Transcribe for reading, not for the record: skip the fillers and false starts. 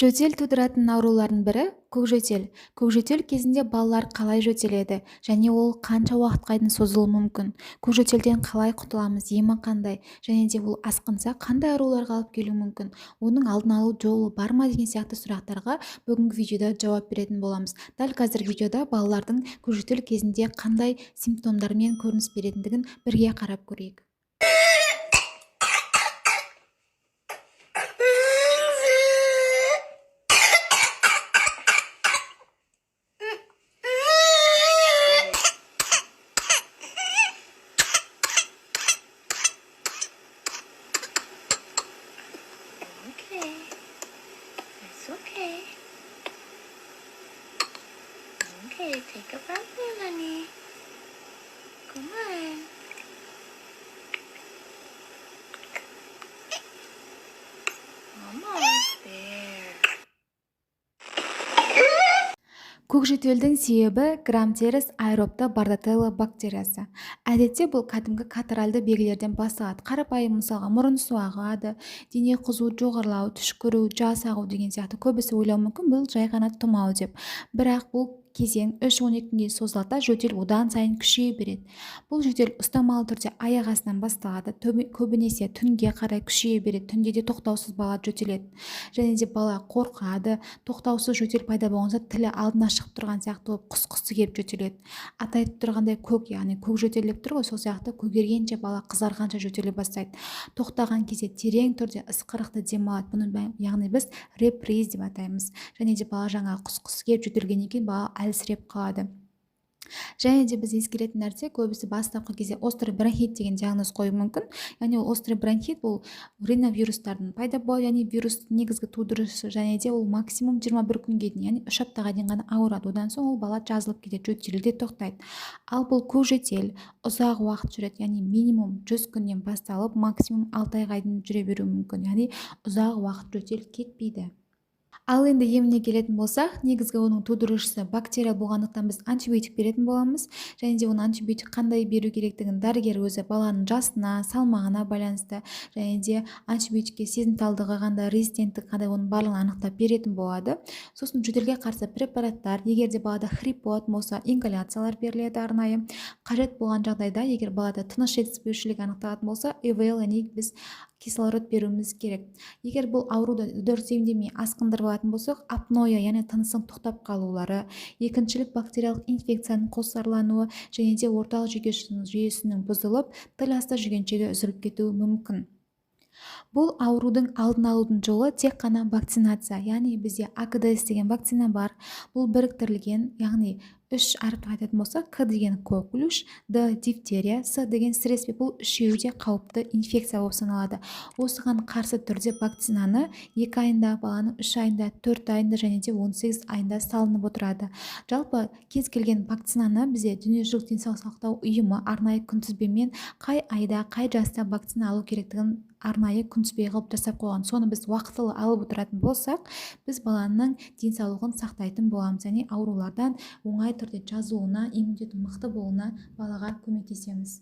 Жөтел тудыратын аурулардың бірі көкжөтел. Көкжөтел кезінде балалар қалай жөтеледі және ол қанша уақытқа дейін созылуы мүмкін? Көкжөтелден қалай құтыламыз, емі қандай және де ол асқынса қандай ауруларға алып келуі мүмкін? Оның алдын алу жолы бар ма деген сияқты сұрақтарға бүгінгі видеода жауап беретін боламыз. Дәл қазір видеода балалардың көкжөтел кезінде қандай симптомдармен көрініс беретіндігін бірге қарап көрейік. Okay. It's okay. Okay, take a breath in, honey. Come on. Almost there. Көкжөтелдің себебі грамм теріс аэробты бардотелла бактериясы. Әдетте бұл кәдімгі катаральды белгілерден басталады. Қарапайым мысалға мұрын суы ағады, дене қызуы жоғарылау, түшкіру, жас ағу деген сияқты. Көбісі ойлауы мүмкін бұл жай ғана тұмау деп. Бірақ бұл кезең 3-12 күнге созылады да, жөтел одан сайын күшейе береді. Бұл жөтел ұстамалы түрде аяқ астынан басталады, көбінесе түнге қарай күшейе береді, түнде де тоқтаусыз бала жөтеледі. Және де бала қорқады, тоқтаусыз жөтел пайда болған соң тілі алдына шығып тұрған сияқты болып құсқысы келіп жөтеледі. Аты айтып тұрғандай көк, яғни көк жөтел деп тұр ғой, сол сияқты көгергенше бала қызарғанша жөтеле бастайды. Тоқтаған кезде терең түрде ысқырықты дем алады. Бұны яғни біз реприз деп атаймыз. Және де бала жаңа құсқысы келіп жөтелгеннен кейін бала әлсіреп қалады. Және де біз ескеретін нәрсе, көбісі бастапқы кезде острый бронхит деген диагноз қоюы мүмкін. Яғни ол острый бронхит бұл риновирустардың пайда болуы, яғни вирус негізгі тудырушысы, және де ол максимум 21 күнге дейін, яғни 3 аптаға дейін ғана ауырады. Одан соң ол бала жазылып кетеді, жөтелі де тоқтайды. Ал бұл көкжөтел ұзақ уақыт жүреді, яғни минимум 100 күннен басталып, максимум 6 айға дейін жүре беруі мүмкін. Яғни ұзақ уақыт жөтел кетпейді. Ал енді еміне келетін болсақ, негізгі оның тудырушысы бактерия болғандықтан біз антибиотик беретін боламыз. Және де оның антибиотик қандай беру керектігін дәрігер өзі баланың жасына, салмағына байланысты, және де антибиотикке сезімталдығы қандай, резистенттігі қандай, оның барлығын анықтап беретін болады. Сосын жөтелге қарсы препараттар, егер де балада хрип болатын болса, ингаляциялар беріледі арнайы. Қажет болған жағдайда, егер балада тыныс жетіспеушілігі анықталатын болса, ИВЛ, яғни біз кислород беруіміз керек. Егер бұл ауруды дұрыс емдемей асқындырып алатын болсақ, апноэ, яғни тыныстың тоқтап қалулары, екіншілік бактериялық инфекцияның қосарлануы және де орталық жүйке жүйесінің бұзылып, тіл асты жүгеншегі үзіліп кетуі мүмкін. Бұл аурудың алдын алудың жолы тек қана вакцинация, яғни бізде АКДС деген вакцина бар. Бұл біріктірілген, яғни үш әріпті айтатын болсақ, К деген коклюш, Д дифтерия, С деген сіреспе, бұл үшеуі де қауіпті инфекция болып саналады. Осыған қарсы түрде вакцинаны 2 айында, баланың 3 айында, 4 айында және де 18 айында салынып отырады. Жалпы кез келген вакцинаны бізде Дүниежүзілік денсаулық сақтау ұйымы арнайы күнтізбемен қай айда, қай жаста вакцина алу керектігін арнайы күнтізбе қылып жасап қойған. Соны біз уақытылы алып отыратын болсақ, біз баланың денсаулығын сақтайтын боламыз, яғни аурулардан оңай түрде жазылуына, иммунитеті мықты болуына балаға көмектесеміз.